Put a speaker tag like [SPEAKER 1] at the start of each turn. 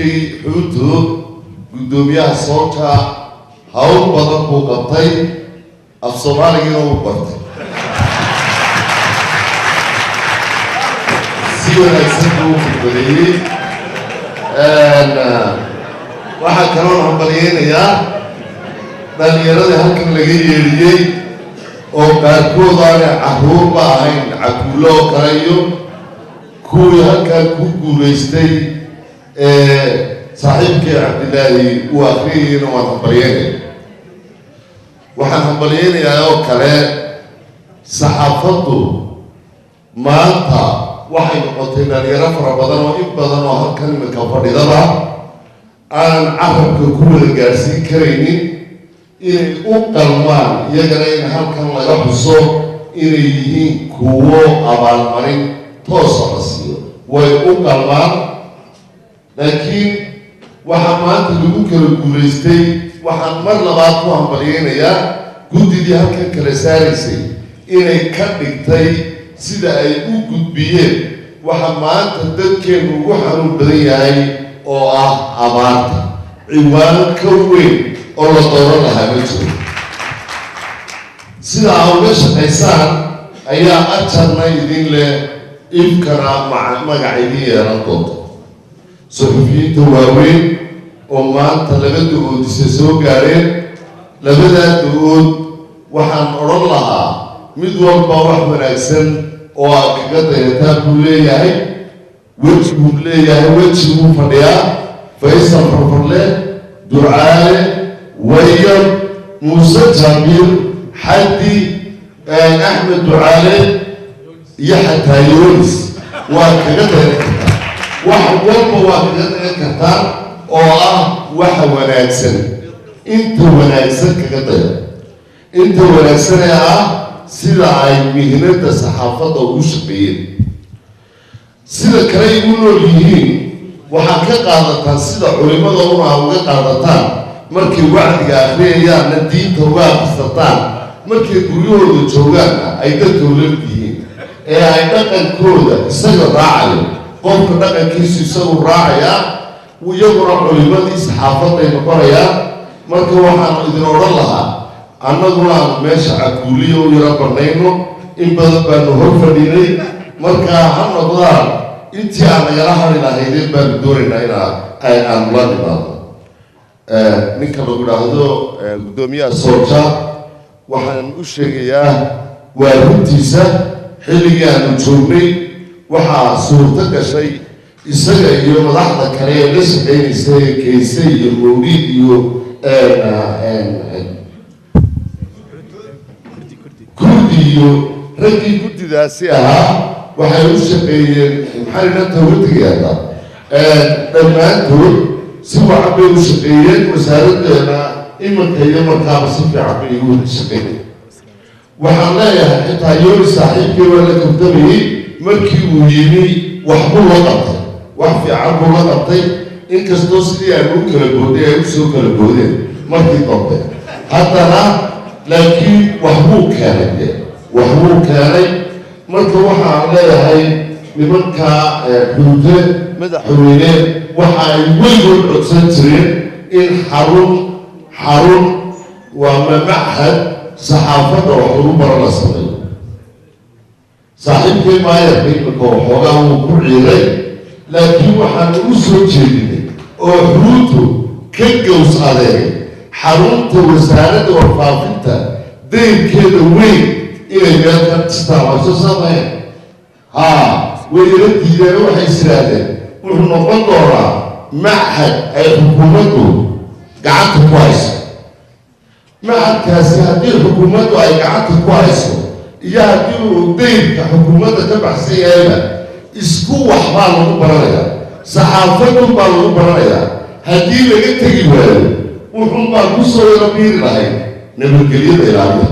[SPEAKER 1] Xuuto, guddoomiyaha SOLJA, hawl badan buu qabtay, af Soomaaligiina uu bartay, si wanaagsan buu u khudbadeeyey. Waxaa kaloon hambalyeynayaa dhalinyaradii halkan laga yeedhiyey oo qaarkood aanay carruurba ahayn, Cakuulo oo kale, iyo kuwii halkan ku guulaystay saaxiibkii Cabdilaahi uu akriyayna waan hambalyeynaya. Waxaan hambalyeynayaa oo kale saxaafaddu maanta waxay noqotay dhalinyaro fara badan oo in badan oo halkan iminka fadhidaba aanan carabka ku wada gaadhsiin karaynin inay u qalmaan iyagana in halkan laga xuso inay yihiin kuwo abaalmarin toosa la siiyo. Way u qalmaan, laakiin waxaa maanta lagu kala guulaystay, waxaan mar labaad ku hambalyeynayaa guddidii halkan kala saaraysay inay ka dhigtay sida ay u gudbiyeen waxa maanta dadkeenu ugu xanuun badan yahay oo ah abaarta. Ciwaano ka weyn oo la dooran lahaa ma jiro. Sida aa uga shaqaysaan ayaa ajarna idin leh, ifkana magac idin yeelan doonta. Suxufiyiinta waaweyn oo maanta laba da-oodise soo gaadheen, labadaa da-ood waxaan odhan lahaa mid walba wax wanaagsan oo aad kaga dayataan buu leeyahay, weji buu leeyahay, weji buu fadhiyaa. Faysal Farfarle, Ducaale, Wayar, Muuse Jaabiir, Xaddi, Axmed Ducaale iyo xataa Yoonis waa kaga dayan kartaa. Wax walba waa kaga dayan kartaa oo ah waxa wanaagsan, inta wanaagsan kaga daya, inta wanaagsan ee ah sida ay mihnada saxaafadda ugu shaqeeyeen, sida kale ay u nool yihiin. Waxaad ka qaadataan sida culimada una uga qaadataan markay wacdiga akriyayaanna diinta uga akrisataan, markay guryahooda joogaanna ay dadka ula mid yihiin ee ay dhaqankooda isaga raacayo. Qofka dhaqankiisu isagu raacayaa, iyaguna culimadii saxaafadday noqonayaan. Marka waxaan idin odhan lahaa, annaguna aanu meesha Cakuuliya u yaro banayno, in badan baanu hor fadhinay, markaa ha noqdaan intii aan nagala hari lahaydeen baanu doonaynaa inaa aanu la nimaadno. Ninka lagu idhaahdo guddoomiyaha SOLJA waxaan u sheegayaa waa runtiisa, xilligii aanu joognay waxaa suurto gashay isaga iyo madaxda kale ee la shaqeynaysa ee Kayse iyo Mawlid iyo Kurdi iyo raggii guddidaasi ahaa waxay u shaqeeyeen, maxaa idhanta hortegayaata, dhammaantood si wacan bay u shaqeeyeen. Wasaaraddeena iminka iyo markaaba si fiican bay igu wada shaqeynaya. Waxaan leeyahay xitaa Yooni saaxiibkii waa la kabtamayey markii uu yimi, wax buu la qabtay, wax fiican buu la qabtay, inkastoo sidii aan u kala boodday ay usoo kala boodeen markii dambe, haddana laakiin wax buu keenay de, wax buu keenay. Marka waxaan leeyahay nimanka Xuute, madaxweyne, waxa ay weligood codsan jireen in xarun waa mamachad saxaafadda wax lagu baro la sameeyo. Saaxiibkii maayarka imika waxoogaa wuu ku ciiray, laakiin waxaan u soo jeedinay oo Xuutu ka gows adeegay xarunta wasaaradda warfaafinta dayrkeeda weyn inay meel ka dhistaan. Waa soo saamayn haa, way ila diideen. Waxay is idhaahdeen wuxuu noqon doonaa machad ay xukuumaddu gacanta ku hayso. Machadkaasi haddii xukuumaddu ay gacanta ku hayso iyo haddii uu dayrka xukuumadda ka baxsan yahayba, isku wax baa lagu baranayaa, saxaafadun baa lagu baranayaa. Haddii laga tegi waayo wuxuun baa kusoo yaro biiri lahayd nabadgelyada ilaaliya.